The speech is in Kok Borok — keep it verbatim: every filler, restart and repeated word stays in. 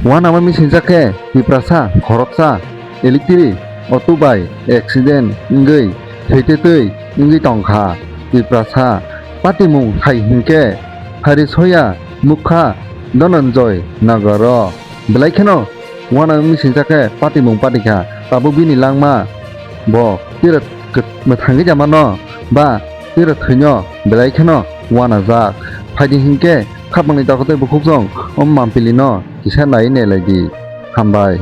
Uanama misingcha khe Tiprasa khoroksa electric auto bai accident wngwi thwitwtwi wngwi tongkha. Tiprasa patimung hai hinkhe Harisoya Mukha Dhananjoy Nagaro. Belai kheno uanama misingcha khe patimung patikha, tabuk bini langma bo tira mwthangwi jamano ba tira thwino belai kheno uanajak. Phaidi hinkhe khapangni takhuk tei bukhukjong o mampilino kisa nai nailai di. Hambai.